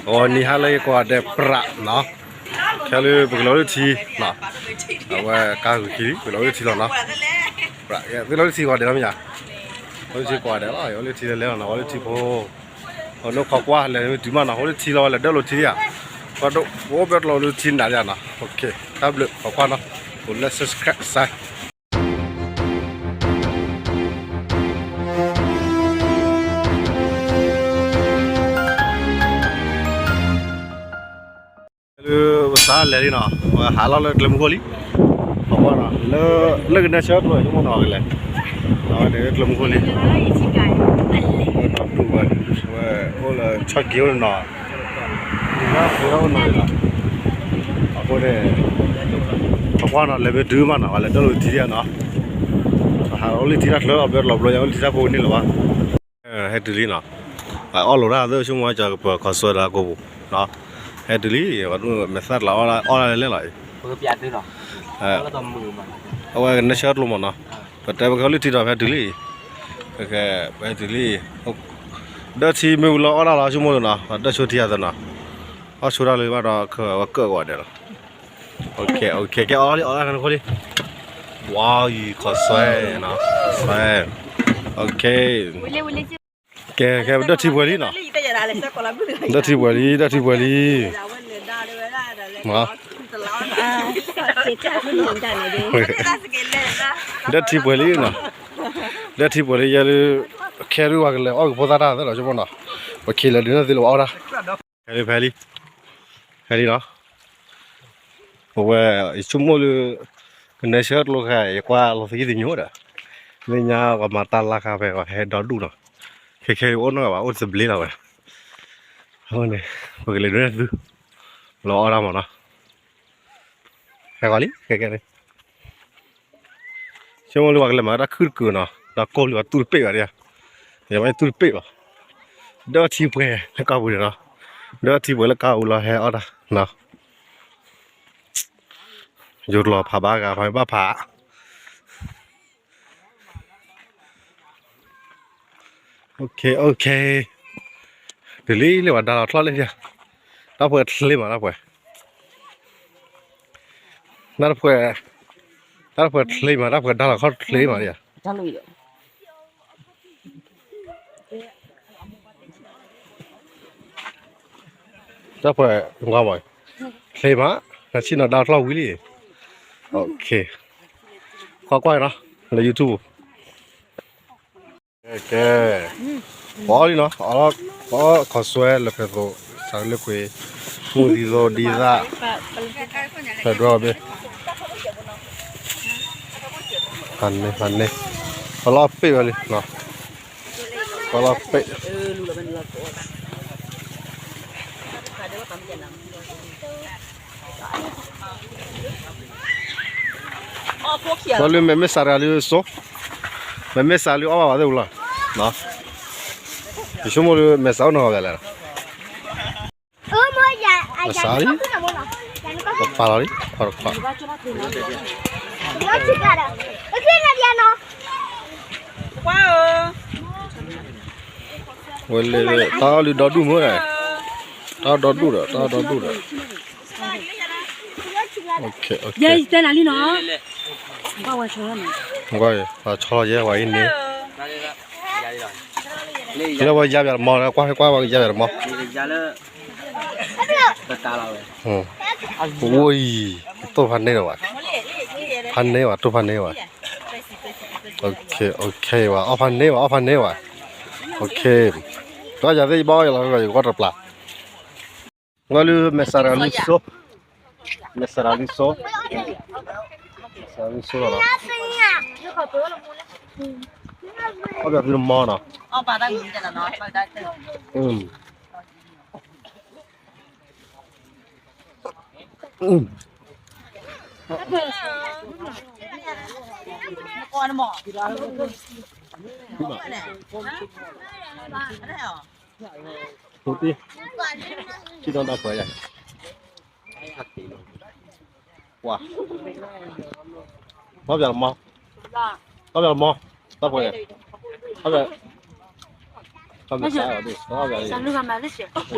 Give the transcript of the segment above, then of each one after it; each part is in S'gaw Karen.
အနံၤဟါလၢယကိးဂၤဒဲးပြးနီၤ, ခဲလၢပကလဲၤအိၣ်လၢထံနီၤ, အဝဲကါဂုာ်ခံလံ ပကလဲၤအိၣ်လၢထံလီၤနီၤ, ပြးသုလဲၤအိၣ်လၢထံကိးဂၤဒဲးလီၤမ့ၢ်ဧါ, အိၣ်လၢထံကိးဂၤဒဲးလီၤ, အိၣ်လၢထံလဲၤလဲၤလီၤနီၤ, အိၣ်လၢထံဖိ အနီၢ်ခိးကွၢ်လဲၤမ့ၢ်တုၤမးနီၤ, အိၣ်လၢထံလီၤ ဝဲလဲၤဒၢၣ်လိာ်ထံဧါ, ပှၤဒိၣ်အိၣ်ဘၢတလီၤလၢထံနၤဧါနီၤ, တၢ်ဘျုးခိးကွၢ်နီၤ, အိၣ်လၢ subscribe စၢ် လၢပသးလဲၤလံနီၤ, ပဟးလီၤလၢကျဲမုၢ်ခိၣ်လံ, ပကွၢ်နီၤ, လၢ လၢကနဲဆၢကျိၤဆိကမိၣ်နီၤကလဲၤ, အဝဲန့ၣ်လၢကျဲမုၢ်ခိၣ်လံ, ဝဲ ဝဲအိၣ်လၢဆီၣ်က့ၤအိၣ်နီၤ, အဃိန့ၣ် ပကွၢ်နီၤ လဲၤမ့ၢ်တုၤမးနီၤ ပှၤလဲၤဒၢၣ်လိာ်ထံဧါနီၤ, ပဟးအိၣ်လၢထံတၢ်ချၢအဘျၢတလီၤဘျီ ယအိၣ်လၢထံတၢ်ဖိကန့ၢ်လၢၤဘၣ် ဟဲတုၤလံနီၤ, အီၣ်လိာ်တၢ်သ့ၣ်ဆိကမိၣ်ကပၢၤခီၣ်စွဲဒီးကိာ်ပူၤ, ဟဲတုၤလံ, ဝဲဒၣ်မဲာ်သၣ်တလးအီၣ်တၢ်လဲၣ်လီၤ, အဝဲကနဲဆၢကျိၤမးနီၤ, ပတဲပကဟဲလၢထံဒီးဖဲတုၤလံ, ပဟဲတုၤလံ, ဒၢၣ်ထံမ့ၢ်ဝံၤလီၤအီၣ်တၢ်လီၤဆိကမိၣ်လၢနီၤ, ဒၢၣ်ဆိထံအသးနီၤ, အီၣ်ဆိတၢ်လၢဘၣ်ဒီး ဝဲကၢၣ်ကိးဂၤဒဲးလီၤ, ကဲအီၣ်လံအီၣ်လၢခီလံ, ဝါယီၤခီၣ်စွဲ, ခီၣ်စွဲ, ကဲ ကဲ ဒၢၣ်ထံပှဲၤလံနီၤ, ဒၢၣ်ထံပှဲၤလံ ဒၢၣ်ထံပှဲၤလံ, ဒၢၣ်ထံပှဲၤလံနီၤ, ဒၢၣ်ထံပှဲၤလံယဲလၢ, ခဲဒုးပှၤကလဲၤအီၣ်ကဖိသၣ်တၢ်သ့ၣ်လီၤဆိကမိၣ်နီၤ, ပခံးလဲၤဒုးန့ၣ်သ့လၢပှၤအီၣ်တၢ်, ဖဲလံ, ဖဲလံနီၤ, ပဝဲ ယဆိကမိၣ်လၢ ကနဲဆၢကျိၤဃာ် ယကွၢ်လီၤသယုၢ်သညိဒီး, လၢညါပှၤမၤတၢ်လၢ်ခါဖဲပှၤဟဲဒီဒူၣ်နီၤ, ခဲခဲအံၤအိၣ်နီၢ်ဘၣ် အိၣ်သဘျ့လီၤဝဲ, အဃိန့ၣ် ပကလဲၤဒုးန့ၢ်သု, လီၤအီၣ်တၢ်မးနီၤ, ဟဲဂီၤလံ ခဲခဲန့ၣ် ဆိကမိၣ်လၢပှၤကလဲၤမၤတၢ်ခုၣ်တကုာ်နီၤ, ဒီးကိၢ်လံပှၤတူၢ်တပ့ၢ်ဘၣ်ဒၣ်, ယမ့ၢ်တူၢ်တပ့ၢ်ဘၣ်, ဒၢၣ်ထံပှဲၤလၢကါပူၤန့ၣ်နီၤ, ဒၢၣ်ထံပှဲၤလၢကါပူၤလီၤဟဲအီၣ်တၢ်နီၤ, ယိၤတလီၤဖးဘၣ်ဂၤ ဖးမ့ၢ်ဘၣ်ဖး OK OK, တုၤလံလၢပှၤဒါလီၤချီၣ်လၢ, တၢ်ပှဲၤချ့မး တၢ်ပှဲၤ, တၢ်တပှဲၤ, တၢ်တပှဲၤချ့မး တၢ်ပှဲၤဒါလီၤခီၣ်ချ့မး, တၢ်ပှဲၤ, ချ့မး, နဆ့ၣ်နီၤဒါလီၤချီၣ်ဝံၤလံ, OK, ကွၢ်ကွၢ်နီၤ, လၢ YouTube ကဲ, ပအီၣ်လံနီၤ, ပအီၣ်ခီၣ်စွဲလၢဖဲသိး, စးလၢကွ့, မုၢ်သံသိဒ်သၣ်, ဖဲဒွဲၣ်အီၤဘ့ၣ်, ဖးန့ၢ်ဖးန့ၢ်, ပလီၤပ့ၣ်ဝဲလံ, ပလီၤပ့ၣ် ဘၣ်လၢမဲာ်မ့ၢ်စးတဂၤလံစိ, မဲာ်မ့ၢ်စးလံအီၣ်ဘၣ်ဘၣ်သ့ၣ်ပူၤလီၤ, ယဆိကမိၣ်လၢမဲာ်စးအိၣ်နီတဂၤလဲၣ်, မဲာ်စးလံ, ပပာ်လီၤလံ, ခွါတခွါ, ဝဲလဲၣ်, တၢ်အီၣ်လံဒီဒူၣ်မ့ၢ်, တၢ်အီၣ်ဒီဒူၣ်ဒီး တၢ်အီၣ်ဒီဒူၣ်ဒီး, ယဲယတဲနၤလံနီၤ, ပှၤဆီလီၤယဲဝဲအံၤန့ၣ်, လၢပှၤယါပၠးတမီၤ ကွၢ်ကွၢ်ပှၤကယါပၠးတမီၤ, အိၣ်အံၤ, တိၢ်ဖးန့ၢ်လီၤဘၣ်, ဖးန့ၢ်ဘၣ် တိၢ်ဖးန့ၢ်ဘၣ်, OK OK ဘၣ် အီၣ်ဖးန့ၢ်ဘၣ် အီၣ်ဖးန့ၢ်ဘၣ်, OK, ဒီးယၤသ့ၣ်ယဘၣ်အီၣ်ယၤလီၤ ယကဘၣ်တပျၢ် ဝဲလၢမဲာ်စးတဂၤလံစိ, မဲာ်စးတဂၤလံစိ, မဲာ်စးတဂၤလံစိလီၤနီၤ, အီၣ်ပၠးသုတမီၤနီၤ, အီၣ်ပၠးတမီၤ, အီၣ်ပၠးတမီၤ, တၢ်ပှဲၤ, အီၣ်ပၠး,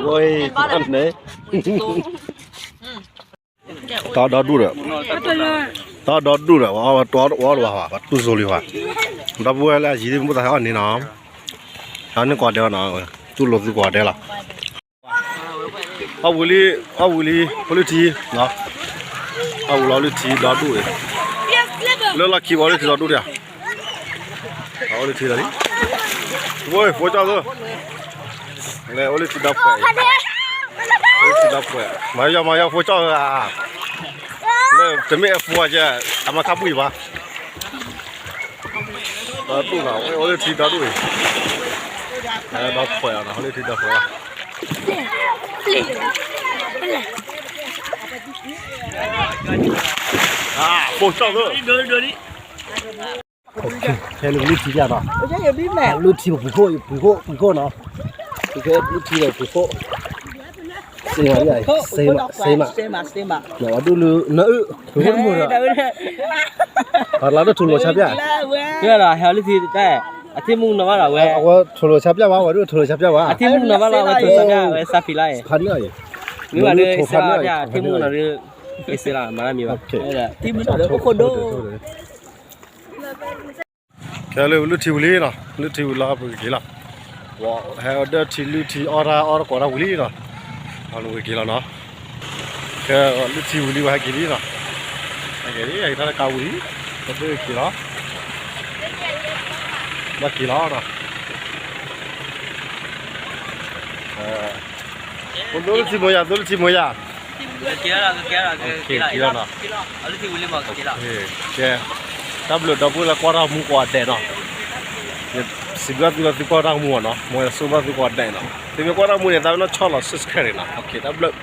ဝဲ တၢ်ဒီဒူၣ်ဒီး, တၢ်ဒီဒူၣ်ဒီး, အီၣ်ဝဲတအီၣ်တဝါဘၣ်, ပှၤတူၢ်စိလံဘၣ်, ဒီပုၢ်ဝဲၢ်လၢအယံၤဒ်မ့ၢ်သးဟဲအီၣ်န့ၣ်နီၤ, ဟဲန့ၢ်ကိးဒဲးနီၤ, တူၢ်လိာ်သုကိးဒဲးလီၤ. အီၣ်ဝံၤလံ, အီၣ်ဝံၤလံ, အိၣ်လၢထံ, အီၣ်ဝံၤလီၤ အိၣ်လၢထံဒီဒူၣ်အံၤ, လၢလီၢ်ခံပှၤအိၣ်လၢထံဒီဒူၣ်ဒံးဧါ, အိၣ်လၢထံလီၤလံ, ဝဲ ဖိကၠီၣ်သၢ, လဲၤအိၣ်လၢထံဒီဖှဲး, အိၣ်လၢထံဒီဖှဲး, မၤယီၤမၤယီၤဖိကၠီၣ်ဧါ, လၢတမ့ၢ်အဖိကဲ, အမၤခါပှံၢ်ဘၣ် ဒီဒူၣ်နီၤ, အိၣ်လၢထံဒီဒူၣ်အံၤ, ဒီဖှဲးနီၤ, အိၣ်လၢထံဒီဖှဲးလီၤ, ဖိကၠီၣ်သၢ, ခဲလၢာ်လၢထံယါနီၤ, လၢထံပူၤခိၣ် ပူၤခိၣ် ပူၤခိၣ်နီၤ, လၢထံဒီးပူၤခိၣ်, စ့မး, စ့မး, စ့မး, နဒူၣ်လၢနအုၣ်, ပူၤခိၣ်တမုာ်ဒီး, ပှၤလၢဒိၣ်ထူလိာ်ဆါပျၢ်, ဟဲလၢထံတၢ်, အထံမူနီၤဘၣ်လီၤဝဲ, အဝဲထူလိာ်ဆါပျၢ်ဘၣ်, ဝဲဒိၣ်ထူလိာ်ဆါပျၢ်ဘၣ်, အထံမူနီၤဘၣ်လီၤ အဝဲထူလိာ်ဆါပျၢ်, အဝဲစးဖံးလီၤအံၤ, မ့ၢ်ဘၣ်ဒီးစးဖံးလီၤ, အထံမူနီၤဒီး, က့ၤစ့လီၤ မၤတၢ်မံၤဘၣ်, ထံမူနီၤဒီးခိၣ်ဒိၣ် ခဲလၢာ်လၢထံဝံၤလံနီၤ, လၢထံဝံၤလီၤ ပကက့ၤလီၤ, ဟဲအီၣ်ဒီးထံလၢထံအီၣ်တၢ်အီၣ်တၢ်ကိးတၢ်ဝံၤလံနီၤ, ပကက့ၤလီၤနီၤ, ခဲလၢာ်ထံဝံၤလံ ပဟဲက့ၤလံနီၤ, ဟဲက့ၤလံ ဟဲက့ၤတၢ်တကးဝံၤလံ, ပက့ၤလီၤ, ဘၣ်က့ၤလီၤနီၤ, သိလၢထံမ့ၢ်ယၤ, သိလၢထံမ့ၢ်ယၤ, က့ၤလီၤနီၤ, ကဲ, တၢ်ဘျုးဒီပုၢ်ဝဲၢ်လၢကွၢ်တၢ်မူကိးဂၤဒဲးနီၤ, စံးဘျုးသုလၢသုကွၢ်တၢ်မူအီၤနီၤ, မ်ယဆိၣ်ဂ့ၤသုကိးဂၤဒဲးနီၤ, သုမ့ၢ်ကွၢ်တၢ်မူန့ၣ် သးပ့ၤနီၣ်ဆီၣ်လီၤ subscribe န့ၣ်နီၤ, တၢ်ဘျုး